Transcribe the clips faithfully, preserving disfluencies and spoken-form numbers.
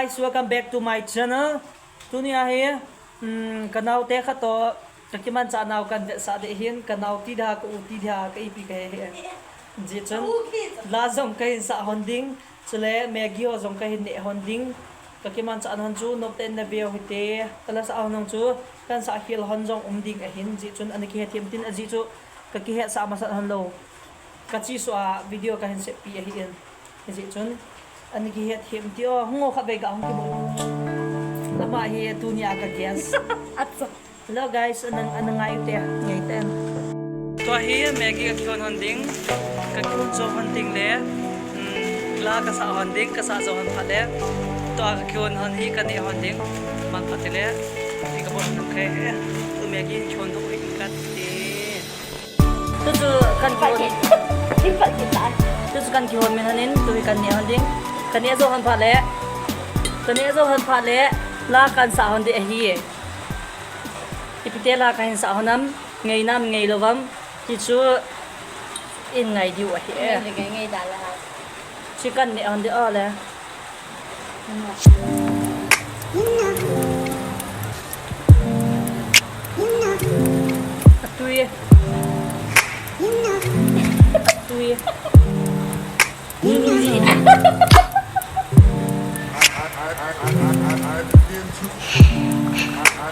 Guys, welcome back to my channel. Tunia hi, um, kanaote khat toh kakimanchah nau kahin vetsah ding ahin, kanao ti dia, ka u ti dia, ka ipi kahi hi. Hijeh chun, la jong kahin sah hon ding, chule Maggi ho jong kahin neh hon ding. Kakimanchah hon chu, nopten naveu hite, kala sah hon chu, kahin sah khel hon jong um ding ahin, hijeh chun, ana kihet hih un tin ajeh chu, kakihetsah masat hon lou. Kachesuh a video kahin sepi ahin. Hijeh chun, ana kihet hih un ti o, hung o khatvei ga hung kibol. Ama hi tunia ka guest. Acha. Hello guys, ana, ana ngai u te, ngai te. Tua hi Maggi kakihon hon ding, kakihon jou hon ding le, um, la kasah hon ding, kasah jou hon phat le, tua kakihon hon hi kaneh hon ding, man phat le, ti kabol hon khe, tu Maggi kihon doh hi kati. Tuchu kan kihon. Tuchu kan kihon min hon in, tu hi kaneh hon ding. Kaneh jou hon phat le. Kaneh jou hon phat le. La kahin sah hon ding ahi. Ipi ti la kahin sah hon am, ngei nam, ngei lou vam. Tichu in ngai diu ahi. Ngai le ngai, ngai da la. Chu kaneh hon ding o le. Atui. Atui.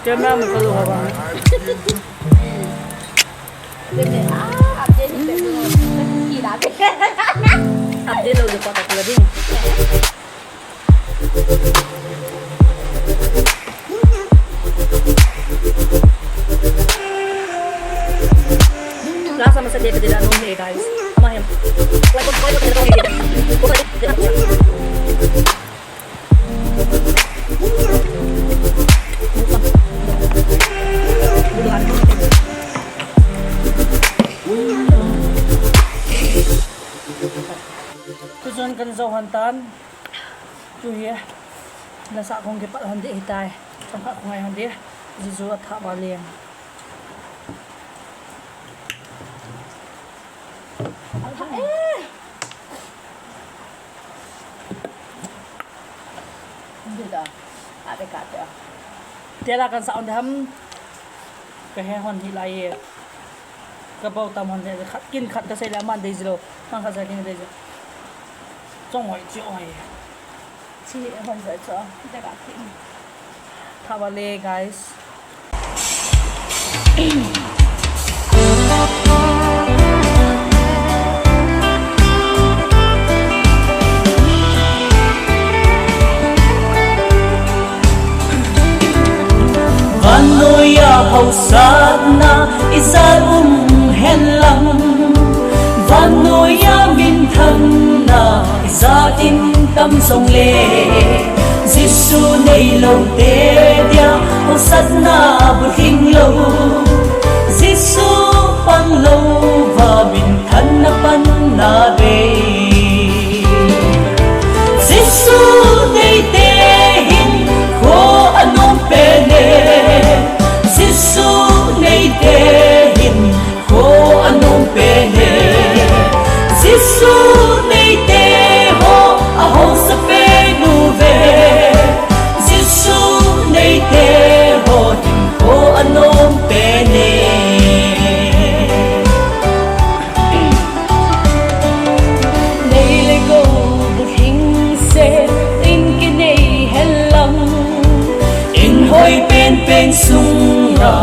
Camera mo kalu ha ba. Update lou le pa ka ding. Lasa masa dia kedela nung he guys. Ama hem. Tuchun kan jou hon tan. Tu hi. Lasa kong kipat hon ding ahitai. Chomkhat kong ngai hon ding. Jisu atha ba leng. Tela kan sah hon ding ham. Kahe hon hih lai e. Kabol tam hon ding, khat kin khat kasei le aman dei ji lou. Mang khat sa kin dei ji. Chong hoi chi hoi. Chi hon joi cho. Tha ba le, guys. Vannoiya haosatna ijat um hen lang, vannoiya minthanna ijat in tam jongle, Jesu neilou te dia haosatna bulhing lou, Jesu pang louva minthanna panna bei. Jesu nei te hin kho anom pen e. Jesu nei te hin kho anom pen e. Jesu nei te ho ahaosa pen uve. Jesu nei te ho hin kho anom pen e. Nei le gou bulhing se in kinei hen lang, in hoi penpen sunga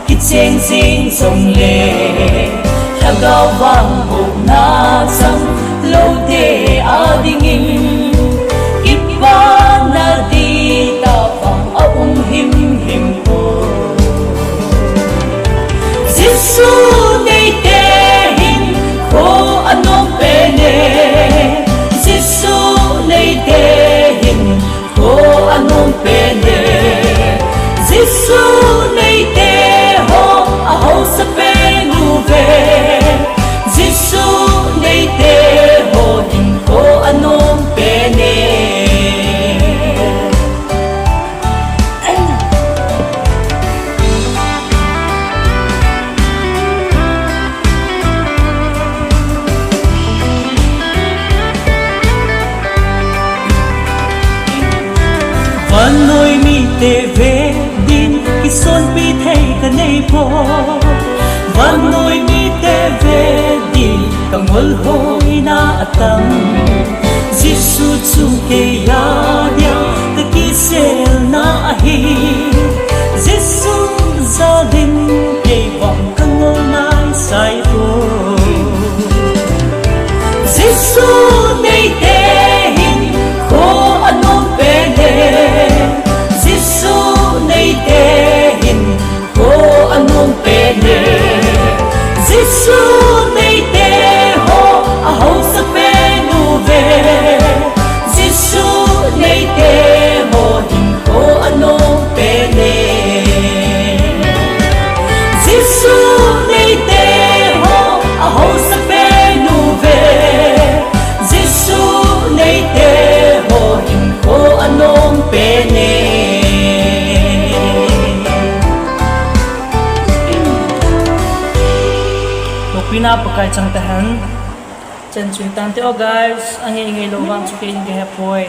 kicheng jing jongle, lhagao vang houna chang lou te adingin, kipana ding tah vang aum himhim poi. Jesu nei te hin kho anom pen e. Jesu nei te hin kho anom pen e. Jesu nei te ho ahaosa pen uve. Jesu nei te Te ve ding kisonpi thei kanei poi. Vannoi mite ve ding kangol hoina atang. Jesu chu kei a dia kakiselna ahi. Jesu jal in kei vang kangol naisai poi. Jesu neite hinkho anom pen e. Jesu neite hinkho anom pen e. Jesu neite ho ahaosa pen uve. Jesu neite ho hinkho anom pen e. Jesu neite ho ahaosa pen uve. Jesu neite ho hinkho anom pen e. Lopina Pakai chang tahen. Chan chu hitante o guys, angei ngei lou vang chu kei in kahe poi.